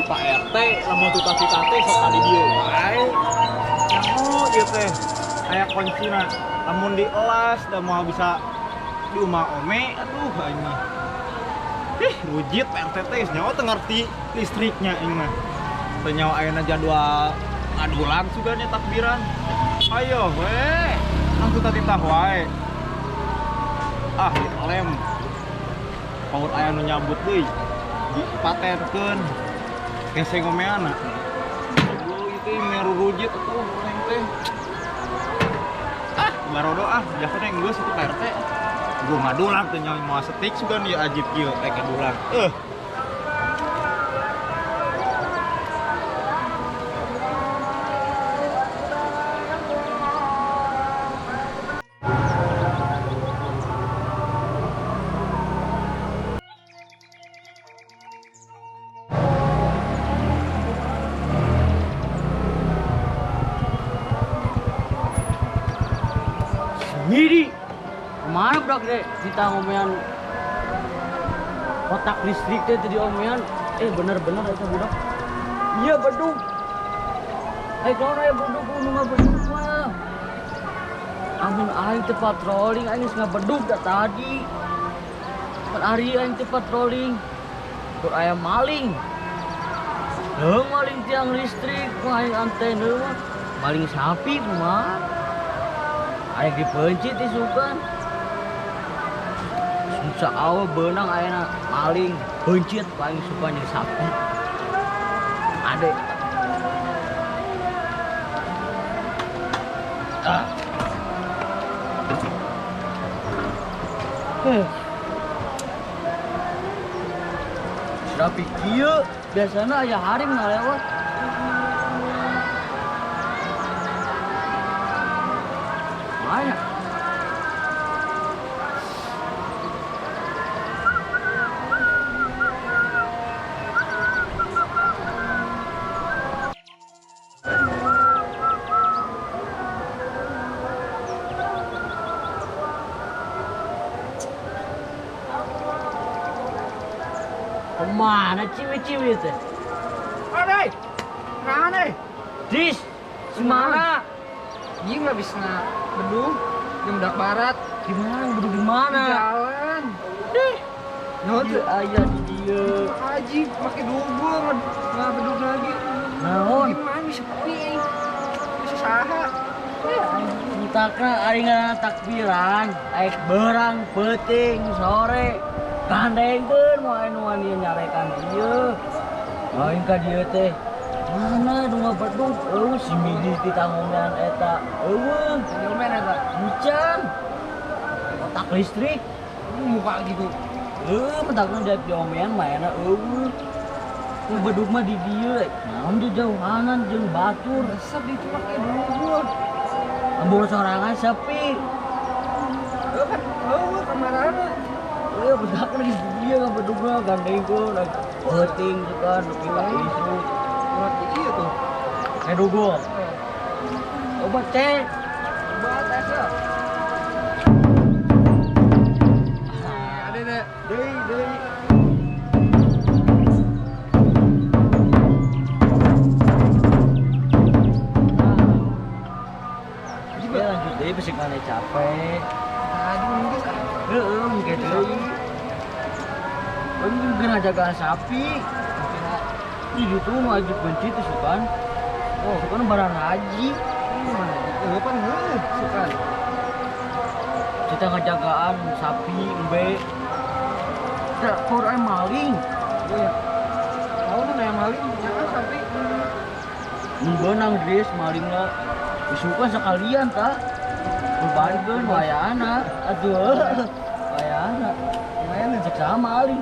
Pak RT lamun tutah-titah teh sok ka di dieu wae. Nyaho ieu teh aya kuncina. Lamun dielas da moal bisa di umah ome, aduh aing mah. Ih, rujit Pak RT teh geus nyaho teu ngerti listriknya aing mah. Teu nyaho ayeuna jadwal ngadulang sugan nya takbiran. Ayo we, nang tutah-titah wae. Ah, dilem. Paur aya nu nyabut deui. Dipatenkeun. Hese ngomeana. Goblok ieu teh merurujit atuh urang teh. Ah, barodo ah, jakana geus itu Pak RT. Gua ngadulang teh nyawa moal setik sugan ieu ajib kieu rek ngadulang. Sendiri kemana budak deh kita ngomean kotak listrik teh tadi omean, bener-bener itu budak iya bedug kalau aya bedug nu ngabedug mah amun aing teh patrolling aing geus ngabedug da tadi pan ari aing teh patrolling kur aya maling heuh maling tiang listrik mah aing antena mah maling sapi kumaha aing dipencit isukan susah awe beunang ayeuna maling pencit paling suka jeung sapi ade ah. Rapi kieu biasana aya harim ngalewat. Banyak. Kemana ciwi-ciwi teh? Adai, mana? Dis, semana? Iya nggak bisa bedung, di Medak Barat. Di mana? Bedung di mana? Di jalan. Deh. Nah, tuh ayah di dia. Haji, pakai dugul nggak bedung lagi. Naon? Gimana bisa sepi? Bisa saha? Entakna ari ngaranna takbiran, aek berang peuting sore. Gandengkeun moal anu wani nyarekan ieu. Aing ka dieu teh. Mana nu ngabedug eueuh si midi ti tangomean eta. Eueuh, ngomean eta. Hujan. Kotak listrik muka gitu. Heuh, mentakna dek diomean mah enak eueuh. Nu bedug mah di dieu. Naon di jauhanan jeung batur. Resep ditu pake dugul. Embur sorangan sepi. Heuh kan eueuh kamarana. Iya, bedak lagi dia nggak bedugna gandengkeun peuting tuh kan nepi ka isuk. Berarti iya tuh. Dugul. Obat cek. Obat asa. Ada deh. Deui deui. Ya lanjut deui bisi kana capek. Tadi mungkin ah. Heeh, mungkin deui. Mungkin jagaan sapi. Di situ mah aja benci tuh sukan. Oh, sukan barang haji. Heuh pan heuh sukan. Kita ngejagaan sapi embe. Dapur aya maling. Oh ya. Tahu nu aya maling nyaah sapi. Beunang dris malingna. Isukan sekalian ta. Berbanding wayana. Aduh. Wayana. Lumayan cek sama maling.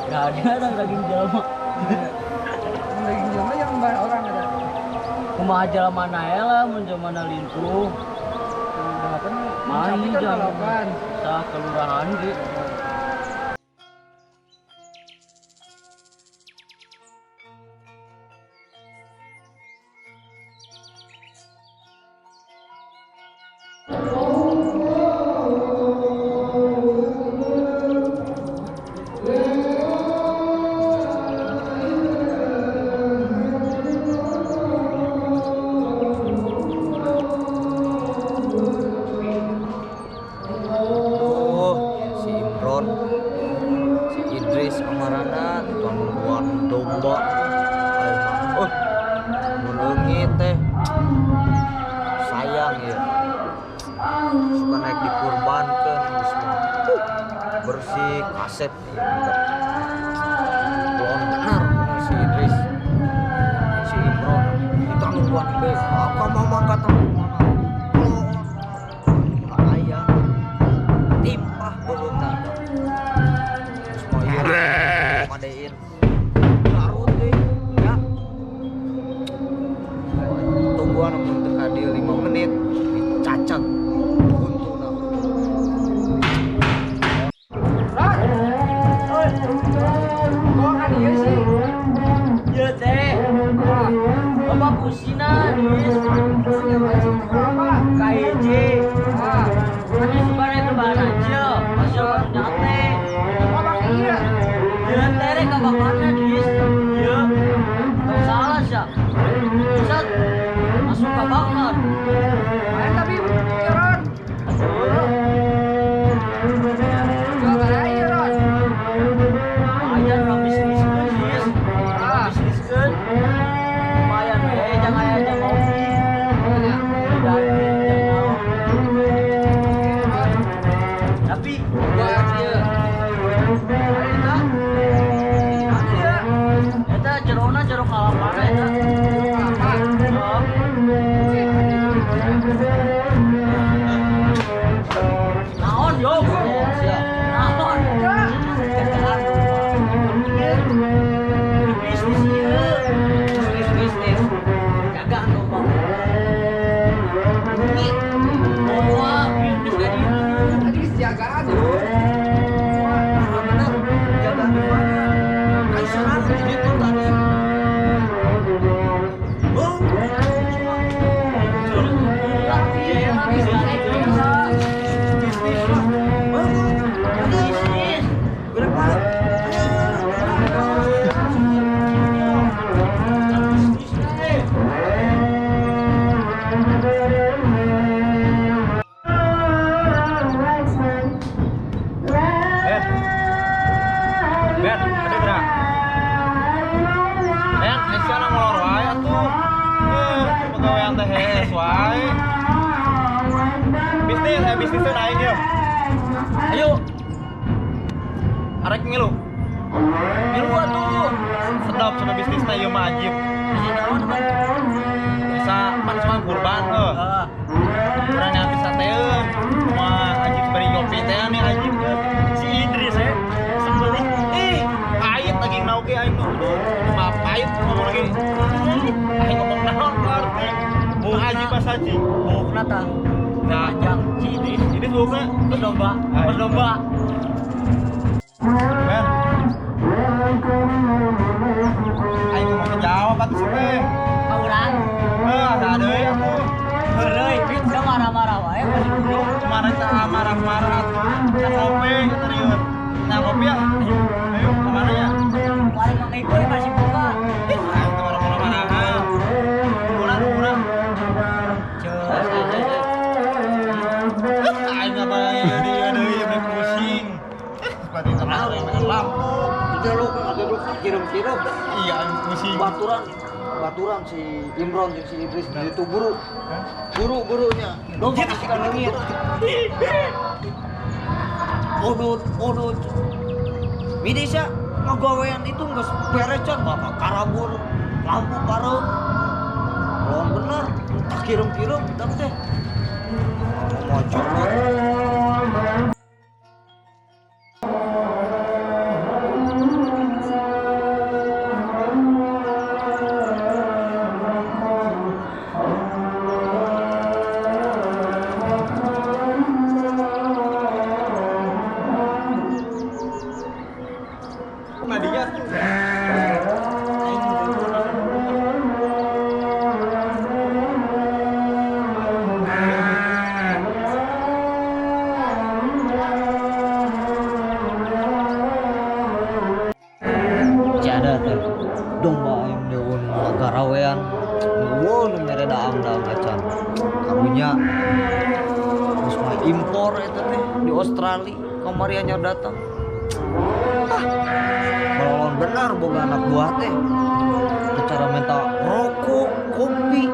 Gak ada daging jelema. Daging jelema yang banyak orang ada. Kumaha jelema naela mun jelema lintuh. Main kan sa kelurahan ge. Leungit teh. Sayang ya. Suka naik dikurbankeun geus mah. Bersih kasep ieu budak. Belum bener si Idris. Si Imron ditangguhan be. Apa mama kata mana? Aya timpah beuleungna. Geus mah ieu madein. Garut deui ya. Tungguan mun teu ka dieu 5 menit dicacag huntuna. Ron. Oi. Kok kan ieu sih? Ieu teh. Loba kusina, Dis. Apa? Kahiji. Ah. Kan suka itu bahan aja. Masuk bahan teh. Kok pakai ieu? Ieu teh rek ka bapakna, Dis. Ieu. Tong salah sia. Pusat masuk ka bakar. Main tapi Ron. Aduh. Jual barang ieu, Ron. Lumayan urang bisniskeun, Dis. Urang bisniskeun. Lumayan we, jangan aya jang ngopi. Iya. Udah, jang naon. Tapi Buat ieu. Eta. Mana ieu? Eta jerona jero kalapana eta. Apa? Heeh. Naon yo? Naon? Bisnis ieu. Bisnis bisnis. Dagang domba. Wah, bisnis ka ditu. Tadi geus jagaan tuh. Nah, bener, jagaan di mana? Ai saha di ditu tadi? Oh, bisnis lah. Bisnis. Berapa? Bisnis teh. Ben. Ben, ada gerak. Ben, Aisyah molor wae atuh. Pegawaian teh hees wae. Bisnis, bisnisnya aing yeuh. Ayo, Arek ngilu. milu atuh. Sedap sama bisnisna ieu mah ajib. Bisnis naon, Bang? Bisa manis mah kurban heuh. Heeh. Urang ngambil sateeun. Mah ajib bari ngopi teh nih ajib. Si Idris sembelih. Ih, pahit daging oge aing mah. Aduh, mah pahit ngomong lagi. Aing ngomong naon ngerti. Bung Haji pas haji. Buukna tah. Nah, Panjang si Idris. Idris buukna Berdomba, Ay. Berdomba. Ben. Aing ngomong jawab atuh sih teh. Ka urang. Heuh, ada deui atuh. Heureuy, Pit, sia marah-marah wae masih buduk. Kemarin teh marah-marah atuh. Nah, kopi gitu riut. Nah, kopi ya. Ayo, kemana ya? Paling Mang Iko masih buka. Ih, aing teh marah-marah. Kurang, kurang. Ceus, ceus, ceus. Aing apa ya dia deui ya pusing. Seperti terlalu yang lampu. Itu lu kirim-kirim. Iya, aing pusing. Baturan baturan si Imron jeung si Idris di ditu buru. Buru-burunya. Domba kasih ka leungit. Udut, udut. Midi sia ngagawean itu geus beres can bapak karabur lampu pareum. Belum bener, tak kirim-kirim dak teh. Mau colot. Madinya tuh. Jada teh domba aing deun garawean nuwun mere daang-daang acan karunya geus mah impor eta teh di Australia kamari anyar datang. Ah, balon benar boga anak buah teh secara minta rokok kopi.